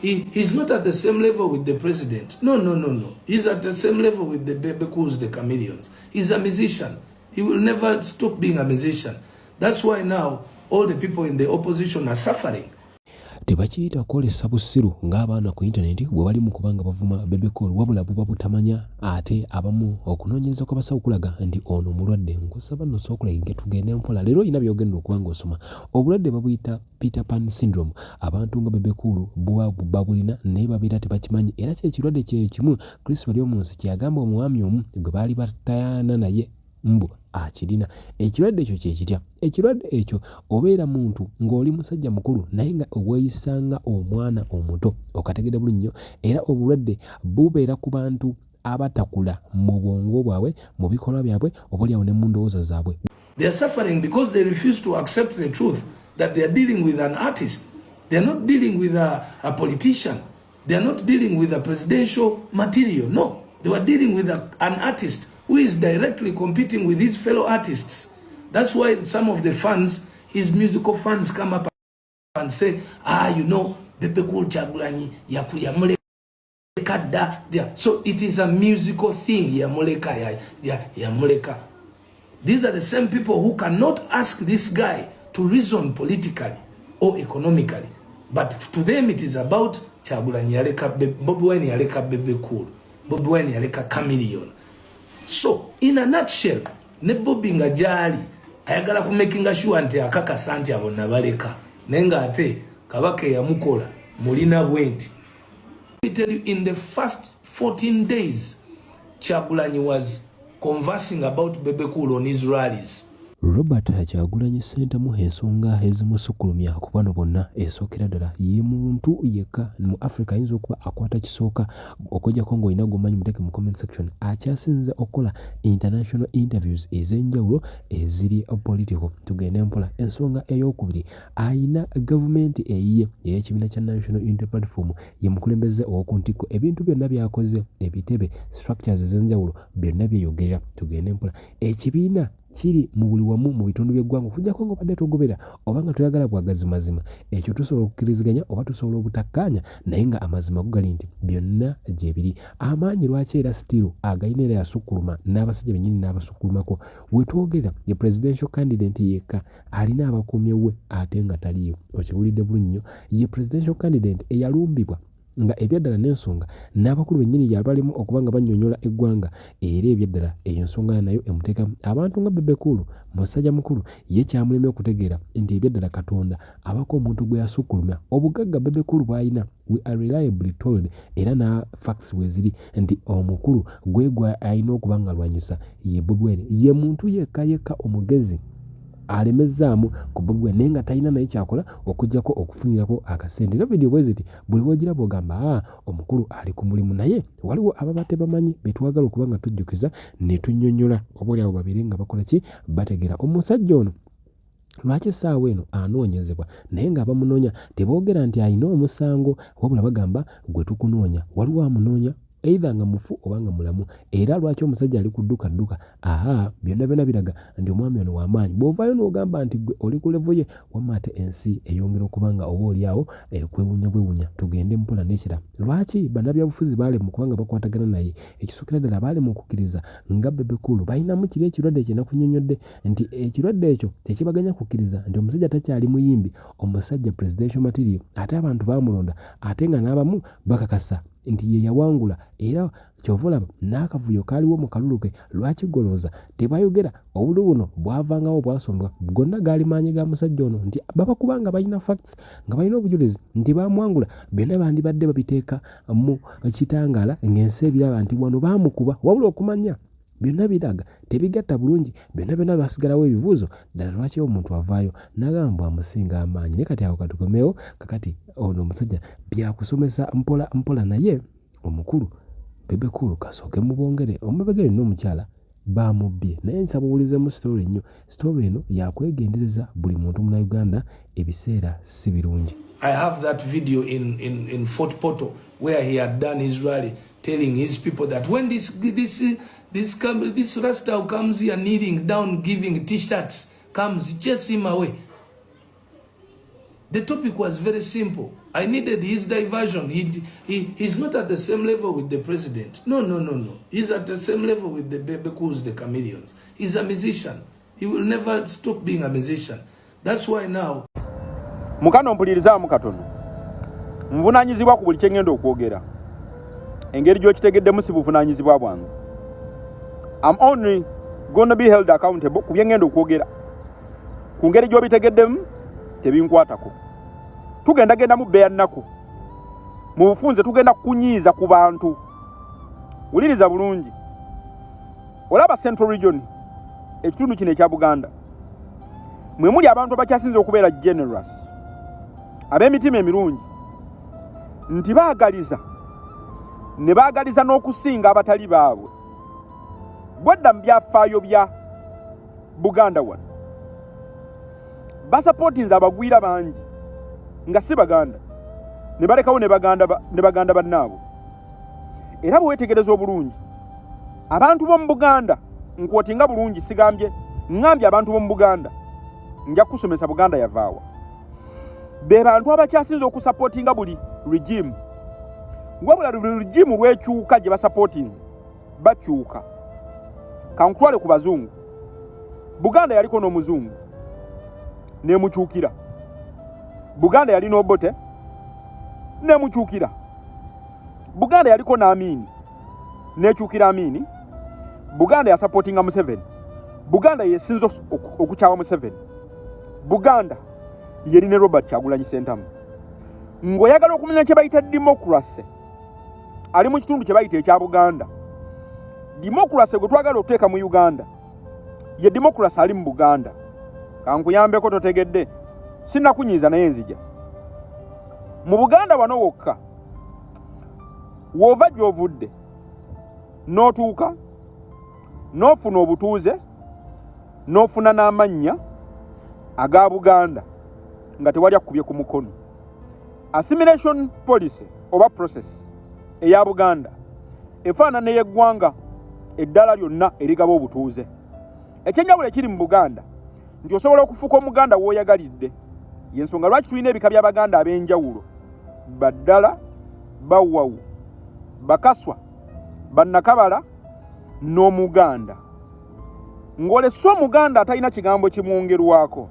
He's not at the same level with the president. No. He's at the same level with the Bebe Cools, the Chameleons. He's a musician. He will never stop being a musician. That's why now all the people in the opposition are suffering. Tebakiyita kwolesa bussiru ng'abaana ku yintaneti bwe bali mu kuba nga bavuma Bebe Cool, wabula buba butamanya. Ate abamu okunoonyereza kw'abasawo kulaga nti ono mulwadde. Nkusaba nno sookulage tugende mpola. Leero olina by'ogenda okuba ng'osoma. Obulwadde babuyita Peter Pan syndrome. Abantu nga Bebe Cool buba babulina naye babeera tebakimanyi, era kye kirwadde kye kimu Chris Baryomunsi kye yagamba omwami omu gwe baali batayaana naye mbu akirina. Ekirwadde ekyo kye kitya? Ekirwadde ekyo obeera muntu ng'oli musajja mukulu naye nga weeyisa nga omwana omuto. Okategedde bulungi nnyo? Era obulwadde bubeera ku bantu abatakula mu bwongo bwabwe, mu bikolwa byabwe, oboolyawo ne mu ndowooza zaabwe. They are suffering because they refuse to accept the truth that they are dealing with an artist. They are not dealing with a politician. They are not dealing with a presidential material. No, they were dealing with an artist who is directly competing with his fellow artists. That's why some of the fans, his musical fans, come up and say, "Ah, Bebe Cool Kyagulanyi yamuleka dda." So it is a musical thing, yamuleka, yamuleka. These are the same people who cannot ask this guy to reason politically or economically. But to them it is about Kyagulanyi yaleka, Bobi Wine yaleka Bebe Cool, Bobi Wine yaleka Chameleon. So in a nutshell, ne Bobi nga gyali ayagala kumakinga sure nti akakasa nti abo nabaleka, naye ng'ate Kabaka eyamukola mulina bwe nti. Let me tell you, in the first 14 days, Kyagulanyi was conversing about Bebe Cool on his rallies. Robert Kyagulanyi Ssentamu, ensonga ezimusukkulumya ku bano bonna, esookera ddala ye muntu yekka mu Africa ayinza okuba akwata kisooka, okuggyako ng'olina gw'omanyi, muteeke mu comment section, akyasinze okukola international interviews ez'enjawulo eziri political. Tugende mpola. Ensonga eyookubiri, ayina gavumenti eyiye ey'ekibiina kya National Unity Platform, ye mukulembeze ow'oku ntikko. Ebintu byonna by'akoze, ebitebe, structures ez'enjawulo, byonna byeyogerera. Tugende mpola. Ekibiina kiri mu buli wamu mu bitundu by'eggwanga, okuggyako ng'obadde togobera oba nga toyagala bwagazi mazima. Ekyo tusobola okukkiriziganya oba tusobola obutakkaanya, naye nga amazima go gali nti byonna gye biri. Amaanyi lwaki era still agayina, era yasukkuluma n'abasajja bennyini n'abasukkulumako. We twogerera ye presidential candidate yekka alina abakuumi we ate nga taliiyo. Okiwulidde bulungi nnyo, ye presidential candidate eyalumbibwa nga ebyaddala n'ensonga n'abakulu bennyini yabalimu okuba nga bannyonnyola eggwanga. Era ebyaddala eyo ensonga nayo emuteekamu abantu nga Bebe Cool. Musajja mukulu ye kyamulemye okutegeera nti ebyaddala Katonda abako omuntu gwe yasukkulumya. Obugagga Bebe Cool bw'alina, we are reliably told, era na facts weeziri, nti omukulu gwe gwe alina okuba nga alwanyisa ye Bobi Wine. Ye muntu yekka yekka omugezi alemezzaamu ku Bobi Wine, naye nga talina naye kyakola okuggyako okufunirako akasente. Era vidiyo bwe ziti buli w'ogiraba ogamba, "Aa, omukulu ali ku mulimu." Naye waliwo ababa tebamanyi be twagala okuba nga tujjukiza ne tunnyonnyola, oba oliawo babeere nga bakola ki, bategeera omusajja ono lwaki essaawa eno anoonyezebwa, naye ng'abamunoonya teboogera nti alina omusango, wabula bagamba gwe tukunoonya. Waliwo amunoonya either nga mufu oba nga mulamu. Era lwaki omusajja ali ku dduka dduka? Aha, byonna byonna biraga nti omwami ono w'amaanyi. Bw'ovaayo n'ogamba nti gwe oli ku level ye, wamma ate ensi eyongera okuba nga oba oli awo ekwewuunya bwewuunya. Tugende mpola. N'ekira, lwaki bannabyabufuzi baalema okuba nga bakwatagana naye? Ekisookera ddala, baalema okukkiriza nga Bebe Cool balinamu kiri ekirwadde kye nakunnyonnyodde, nti ekirwadde ekyo tekibaganya kukkiriza nti omusajja takyali muyimbi, omusajja presidential material, ate abantu baamulonda, ate nga n'abamu bakakasa nti ye yawangula. Era kyova olaba n'akavuyo kaaliwo mu kalulu ke. Lwaki golooza tebayogera obululu buno bwavangawo bwasombwa? Gonna gaali maanyi ga musajja ono, nti baba kubanga balina facts, nga balina obujulizi nti bamuwangula, byonna bandibadde babiteeka mu kitangaala ng'ensi ebiraba nti wano baamukuba. Wabula okumanya byonna biraga tebigatta bulungi, byonna byonna basigalawo ebibuuzo. Ddala lwaki omuntu avaayo n'agamba mbu amusinga amaanyi? Naye kati awo katukomewo. Kakati ono omusajja byakusomesa mpola mpola, naye omukulu Bebe Cool kasooke mubongere omabega yonna omukyala bamubbye. Naye nsaba owulizemu story nnyo. Story eno yakwegendereza buli muntu Munnayuganda, ebiseera si birungi. I have that video in Fort Portal where he had done his rally, telling his people that when this Rasta comes here kneeling down, giving T-shirts, comes, chase him away. The topic was very simple. I needed his diversion. He's not at the same level with the president. No, no, no, no. He's at the same level with the Bebe Cools, the Chameleons. He's a musician. He will never stop being a musician. That's why now. Mukano mpulirizaamu katono. Nvunaanyizibwa ku buli kye ŋŋenda okwogera. Engeri gy'okitegeddemu si buvunaanyizibwa bwange. I'm only gonna be held accountable ku bye ŋŋenda okwogera. Ku ngeri gy'obitegeddemu tebinkwatako. Tugendagenda mu bbeya nnaku. Mu bufunze tugenda kunyiiza ku bantu. Wuliriza bulungi. Olaba Central Region, ekitundu kino ekya Buganda, mwe muli abantu abakyasinze okubeera generous, ab'emitima emirungi, nti baagaliza ne baagaliza n'okusinga abatali baabwe. Bwedda mu byafaayo bya Buganda wano, basapootinze abagwira bangi nga si Baganda, ne balekawo ne baganda bannaabwe. Era bwe weetegereza obulungi, abantu b'omu Buganda, nkwotinga bulungi sigambye, ŋŋambye abantu b'omu Buganda, nja kusomesa Buganda yavaawa. Be bantu abakyasinze okusapootinga buli regime. Wabula buli regime lw'ekyuka gye basapootinze, bakyuka. Kankutwale ku bazungu. Buganda yaliko n'omuzungu, n'emukyukira. Buganda yalina Obote, n'emukyukira. Buganda yaliko n'Amini, n'ekyukira Amini. Buganda yasapootinga Museveni. Buganda yesinze okukyawa Museveni. Buganda yeri ne Robert Kyagulanyi Ssentamu. Ng'oyagala okumanya kye bayita democracy, ali mu kitundu kye bayita ekya Buganda. Democracy gwe twagala okuteeka mu Uganda ye democracy ali mu Buganda. Kankuyambeko totegedde, sinnakunyiiza naye nzija. Mu Buganda wano wokka w'ova gy'ovudde n'otuuka n'ofuna obutuuze n'ofuna n'amannya aga Buganda nga tewali akubye ku mukono. Assimilation policy oba process eya Buganda efaanana ey'eggwanga eddala lyonna erigaba obutuuze. Ekyenjawulo ekiri mu Buganda nti osobola okufuuka Omuganda w'oyagalidde. Y'ensonga lwaki tulina ebika by'Abaganda ab'enjawulo: Baddala, Bawawu, Bakaswa, Bannakabala n'Omuganda. Ng'olese Omuganda atalina kigambo kimwongerwako,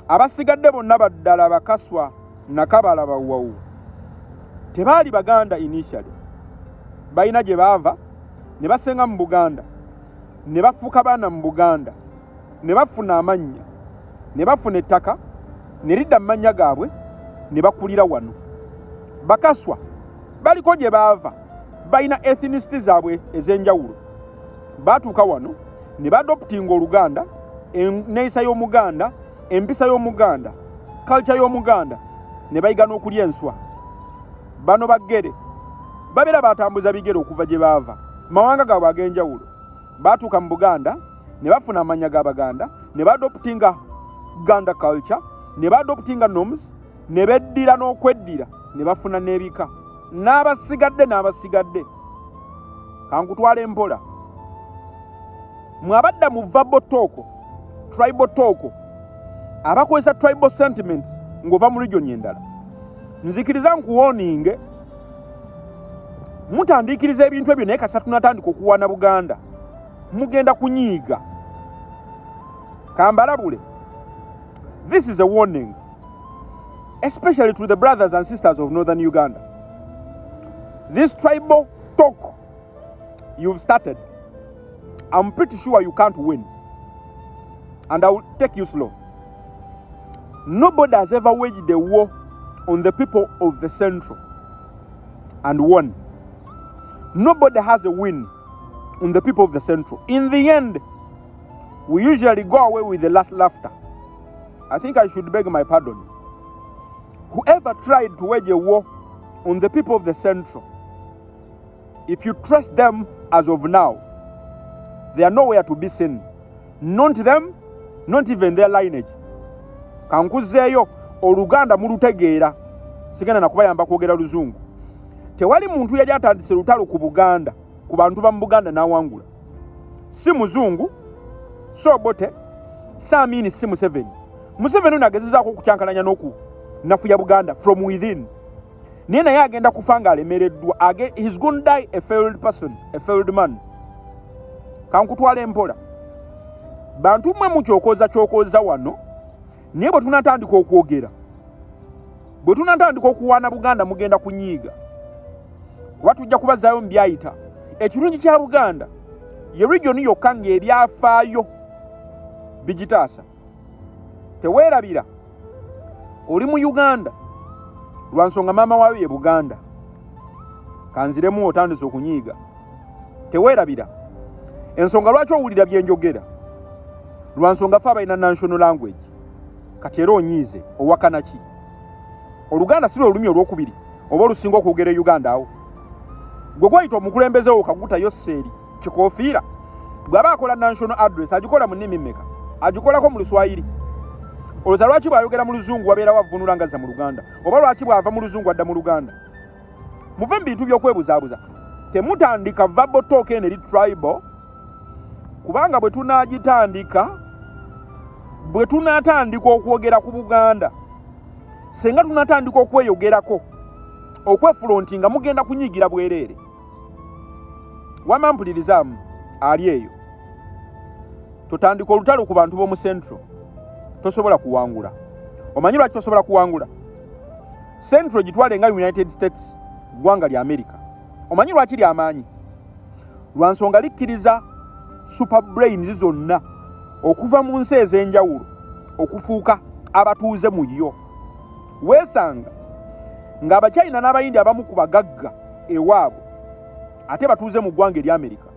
abasigadde bonna Baddala, Bakaswa, Nakabala, Bawawu tebaali Baganda initially. Balina gye baava ne basenga mu Buganda, ne bafuuka baana mu Buganda, ne bafuna amannya, ne bafuna ettaka, ne lidda mu mannya gaabwe, ne bakulira wano. Bakaswa baliko gye baava, balina ethnicity zaabwe ez'enjawulo. Baatuuka wano ne baadoptinga Oluganda, enneeyisa y'Omuganda, empisa y'Omuganda, culture y'Omuganda, ne bayiga n'okulya enswa. Bano Baggere babeera batambuza bigere okuva gye baava, mawanga gaabwe ag'enjawulo. Baatuuka mu Buganda ne bafuna amannya g'Abaganda, ne baadoptinga Ganda culture, ne baadoptinga norms, ne beddira n'okweddira, ne bafuna n'ebika. N'abasigadde. Kankutwala empola. Mwabadda mu verbal talk, tribal talk, abakozesa tribal sentiments ng'ova mu region endala. Nzikiriza nkuwooninge, mutandiikiriza ebintu ebyo, naye kasita tunatandika okuwaana Buganda, mugenda kunyiiga. Kambalabule. This is a warning, especially to the brothers and sisters of northern Uganda. This tribal talk you've started, I'm pretty sure you can't win. And I will take you slow. Nobody has ever waged a war on the people of the Central and won. Nobody has a win on the people of the Central. In the end, we usually go away with the last laughter. I think I should beg my pardon. Whoever tried to wage a war on the people of the Central, if you trust them as of now, they are nowhere to be seen. Not them, not even their lineage. Kankuzeeyo Oluganda mulutegeera, sigenda nakubayamba kwogera Luzungu. Tewali muntu yali atandise lutalo ku Buganda, ku bantu ba mu Buganda n'awangula. Si muzungu, si Obote, si Amini, si Museveni. Museveni ono agezezaako okukyankalanya Nafuya Buganda from within. Naye naye agenda kufa ng'alemereddwa. He's gonna die a failed person, a failed man. Kankutwala empola. Bantu mmwe mukyokoza kyokoza wano, naye bwe tunatandika okwogera, bwe tunatandika okuwaana Buganda, mugenda kunyiiga, kuba tujja kubazaayo mu byayita. Ekirungi kya Buganda ye region yokka ng'ebyafaayo bigitaasa. Teweerabira oli mu Uganda lwa nsonga maama waayo ye Buganda. Kanziremu, otandise okunyiiga. Teweerabira ensonga lwaki owulira byenjogera, lwa nsonga fe abalina national language. Kati era onyiize, owakana ki? Oluganda si lwe olulimi olwokubiri oba olusinga okwogera e Uganda? Awo gwe gwayita omukulembeze wo Kaguta Yoweri Kikofiira, bw'aba akola national address agikola mu nnimi mmeka? Agikolako mu Luswayiri? Olowooza lwaki bw'ayogera mu Luzungu wabeerawo avvuunula ngazza mu Luganda, oba lwaki bw'ava mu Luzungu adda mu Luganda? Muve mu bintu by'okwebuzaabuza. Temutandika verbal talk eno eri tribal, kubanga bwe tunaagitandika, bwe tunaatandika okwogera ku Buganda, senga tunatandika okweyogerako, okwefulonti, nga mugenda kunyiigira bwereere. Wama mpulirizaamu, ali eyo totandika olutalo ku bantu b'omu Central, tosobola kuwangula. Omanyi lwaki tosobola kuwangula? Central gitwale nga United States, ggwanga lya America. Omanyi lwaki lyamaanyi? Lwa nsonga likkiriza super brains zonna okuva mu nsi ez'enjawulo okufuuka abatuuze mu yo. Weesanga ng'Abachina n'Abayindi abamu ku bagagga ewaabwe ate batuuze mu ggwanga erya Amerika,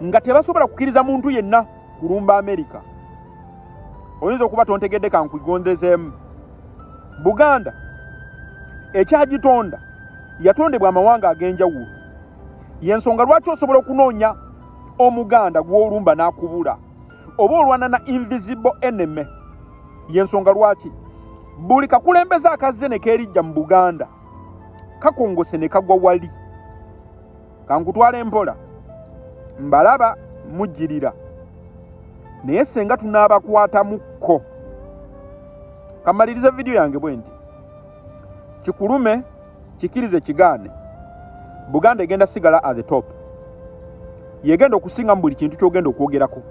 nga tebasobola kukkiriza muntu yenna kulumba Amerika. Oyinza okuba tontegedde, kankugondezeemu. Buganda ekyagitonda yatondebwa amawanga ag'enjawulo. Yensonga lwaki osobola okunoonya Omuganda gw'olumba n'akubula, oba olwana na invisible enemy. Yensonga lwaki buli kakulembeze akazze ne keerijja mu Buganda kakongose ne kagwa wali. Kankutwala empola, mbalaba mujjirira, naye senga tunaabakwatamuko. Kamaliriza vidiyo yange bwe nti: kikulume, kikirize, kigaane, Buganda egenda sigala at the top. Yegenda okusinga mu buli kintu kyogenda okwogerako.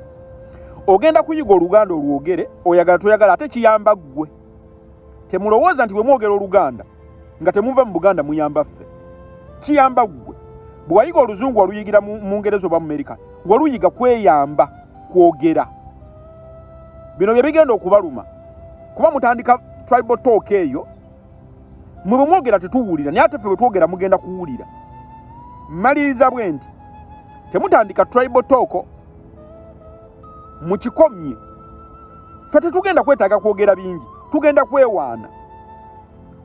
Ogenda kuyiga Oluganda olwogere, oyagala toyagala, ate kiyamba ggwe. Temulowooza nti bwe mwogera Oluganda nga temuva mu Buganda muyamba ffe. Kiyamba ggwe. Bwe wayiga Oluzungu, waluyigira mu Ngereza oba mu Amerika, waluyiga kweyamba kwogera. Bino bye bigenda okubaluma, kuba mutandika tribal talk eyo. Mwe bwe mwogera tetuwulira, naye ate ffe bwe twogera mugenda kuwulira. Mmaliriza bwe nti: temutandika tribal talk, mukikomye. Ffe tetugenda kwetaaga kwogera bingi, tugenda kwewaana.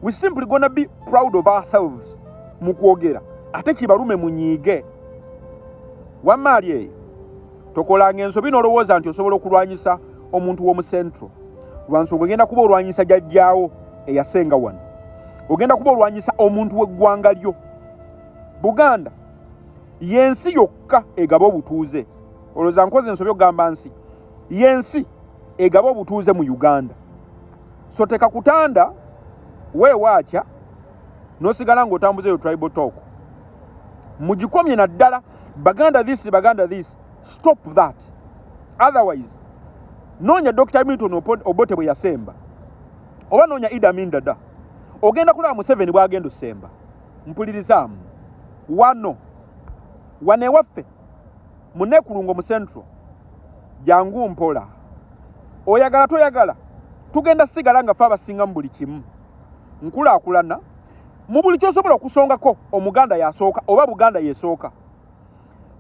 We simply gonna be proud of ourselves mu kwogera, ate kibalume, munyiige. Wamma ali eyo tokolanga ensobi n'olowooza nti osobola okulwanyisa omuntu w'omu Central, lwansonga ogenda kuba olwanyisa jjajjaawo eyasenga wano, ogenda kuba olwanyisa omuntu w'eggwanga lyo. Buganda yensi yokka egaba obutuuze. Olowooza nkoze ensobi okugamba nsi yensi egaba obutuuze mu Uganda? So teka kutanda weewaakya n'osigala ng'otambuza eyo tribal talk. Mugikomye, naddala Baganda this, Baganda this, stop that. Otherwise noonya Dr Milton Obote bwe yasemba, oba noonya Idi Amin Dada, ogenda kulaba Museveni bw'agenda osemba. Mpulirizaamu, wano wano ewaffe munekulungo mu Central, jangu mpola, oyagala toyagala, tugenda sigala nga fe abasinga mu buli kimu. Nkulaakulana mu buli kyosobola okusongako, Omuganda yasooka oba Buganda yesooka.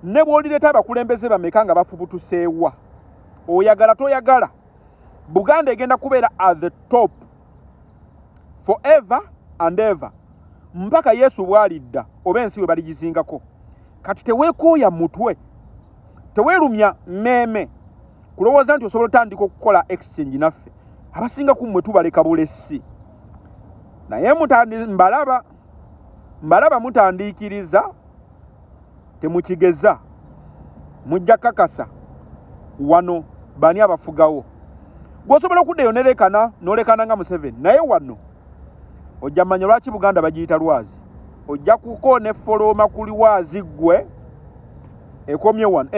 Ne bw'olireeta abakulembeze bameka nga bafubutuseewa, oyagala toyagala, Buganda egenda kubeera at the top forever and ever, mpaka Yesu bw'alidda oba ensi bwe baligizingako. Kati teweekooya mutwe, teweerumya mmeeme kulowooza nti osobola otandika okukola exchange naffe. Abasinga ku mmwe tubaleka bulesi, naye mbalaba mbalaba mutandiikiriza. Temukigeza, mujja kakasa wano bani abafugawo. Gweosobola okuddayo nerekana nolekana nga Museveni, naye wano Ojja manya lwaki Buganda bagiyita lwazi. Ojja kukoona effolooma ku lwazi ggwe ekomye wano.